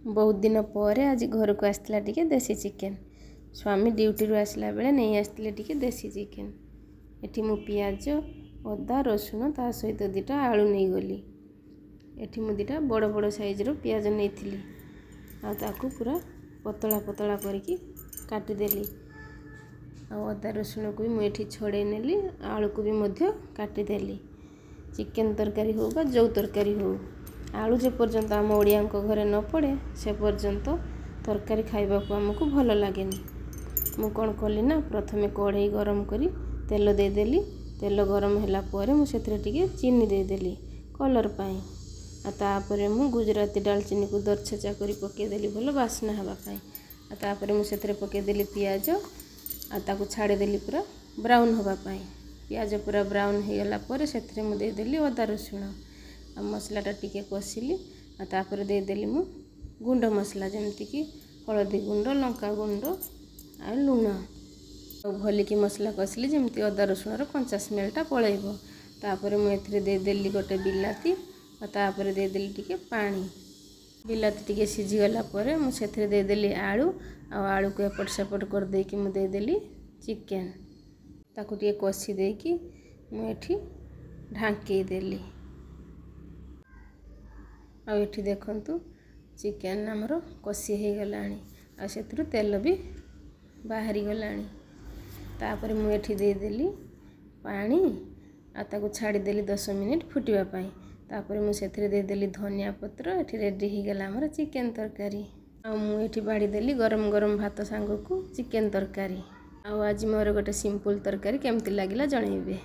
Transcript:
ବହୁତ ଦିନ ପରେ ଆଜି ଘରକୁ ଆସିଥିଲା ଟିକେ ଦେଶୀ ଚିକେନ୍। ସ୍ୱାମୀ ଡ୍ୟୁଟିରୁ ଆସିଲା ବେଳେ ନେଇ ଆସିଥିଲେ ଟିକେ ଦେଶୀ ଚିକେନ୍। ଏଠି ମୁଁ ପିଆଜ, ଅଦା, ରସୁଣ, ତା ସହିତ 2ଟା ଆଳୁ ନେଇଗଲି। ଏଠି ମୁଁ 2ଟା ବଡ଼ ବଡ଼ ସାଇଜ୍ର ପିଆଜ ନେଇଥିଲି ଆଉ ତାକୁ ପୁରା ପତଳା ପତଳା କରିକି କାଟିଦେଲି। ଆଉ ଅଦା ରସୁଣକୁ ବି ମୁଁ ଏଠି ଛଡ଼େଇ ନେଲି, ଆଳୁକୁ ବି ମଧ୍ୟ କାଟିଦେଲି। ଚିକେନ୍ ତରକାରୀ ହେଉ ବା ଯେଉଁ ତରକାରୀ ହେଉ, ଆଳୁ ଯେପର୍ଯ୍ୟନ୍ତ ଆମ ଓଡ଼ିଆଙ୍କ ଘରେ ନ ପଡ଼େ, ସେ ପର୍ଯ୍ୟନ୍ତ ତରକାରୀ ଖାଇବାକୁ ଆମକୁ ଭଲ ଲାଗେନି। ମୁଁ କ'ଣ କଲି ନା, ପ୍ରଥମେ କଢ଼େଇ ଗରମ କରି ତେଲ ଦେଇଦେଲି। ତେଲ ଗରମ ହେଲା ପରେ ମୁଁ ସେଥିରେ ଟିକେ ଚିନି ଦେଇଦେଲି କଲର୍ ପାଇଁ। ଆଉ ତାପରେ ମୁଁ ଗୁଜୁରାତି ଡାଲଚିନିକୁ ଦରଛେଚା କରି ପକାଇଦେଲି ଭଲ ବାସ୍ନା ହେବା ପାଇଁ। ଆଉ ତାପରେ ମୁଁ ସେଥିରେ ପକାଇଦେଲି ପିଆଜ ଆଉ ତାକୁ ଛାଡ଼ିଦେଲି ପୁରା ବ୍ରାଉନ୍ ହେବା ପାଇଁ। ପିଆଜ ପୁରା ବ୍ରାଉନ୍ ହେଇଗଲା ପରେ ସେଥିରେ ମୁଁ ଦେଇଦେଲି ଅଦା ରସୁଣ ଆଉ ମସଲାଟା ଟିକେ କଷିଲି। ଆଉ ତାପରେ ଦେଇଦେଲି ମୁଁ ଗୁଣ୍ଡ ମସଲା, ଯେମିତିକି ହଳଦୀ ଗୁଣ୍ଡ, ଲଙ୍କା ଗୁଣ୍ଡ ଆଉ ଲୁଣ। ଆଉ ଭଲିକି ମସଲା କଷିଲି, ଯେମିତି ଅଦା ରସୁଣର କଞ୍ଚା ସ୍ମେଲ୍ଟା ପଳେଇବ। ତାପରେ ମୁଁ ଏଥିରେ ଦେଇଦେଲି ଗୋଟେ ବିଲାତି ଆଉ ତାପରେ ଦେଇଦେଲି ଟିକେ ପାଣି। ବିଲାତି ଟିକେ ସିଝିଗଲା ପରେ ମୁଁ ସେଥିରେ ଦେଇଦେଲି ଆଳୁ ଆଉ ଆଳୁକୁ ଏପଟ ସେପଟ କରିଦେଇକି ମୁଁ ଦେଇଦେଲି ଚିକେନ୍। ତାକୁ ଟିକେ କଷି ଦେଇକି ମୁଁ ଏଠି ଢାଙ୍କେଇ ଦେଲି। ଆଉ ଏଠି ଦେଖନ୍ତୁ, ଚିକେନ୍ ଆମର କଷି ହେଇଗଲାଣି ଆଉ ସେଥିରୁ ତେଲ ବି ବାହାରିଗଲାଣି। ତାପରେ ମୁଁ ଏଠି ଦେଇଦେଲି ପାଣି ଆଉ ତାକୁ ଛାଡ଼ିଦେଲି 10 ମିନିଟ୍ ଫୁଟିବା ପାଇଁ। ତାପରେ ମୁଁ ସେଥିରେ ଦେଇଦେଲି ଧନିଆ ପତ୍ର। ଏଠି ରେଡ଼ି ହେଇଗଲା ଆମର ଚିକେନ୍ ତରକାରୀ। ଆଉ ମୁଁ ଏଠି ବାଢ଼ିଦେଲି ଗରମ ଗରମ ଭାତ ସାଙ୍ଗକୁ ଚିକେନ୍ ତରକାରୀ। ଆଉ ଆଜି ମୋର ଗୋଟେ ସିମ୍ପଲ୍ ତରକାରୀ କେମିତି ଲାଗିଲା ଜଣେଇବେ।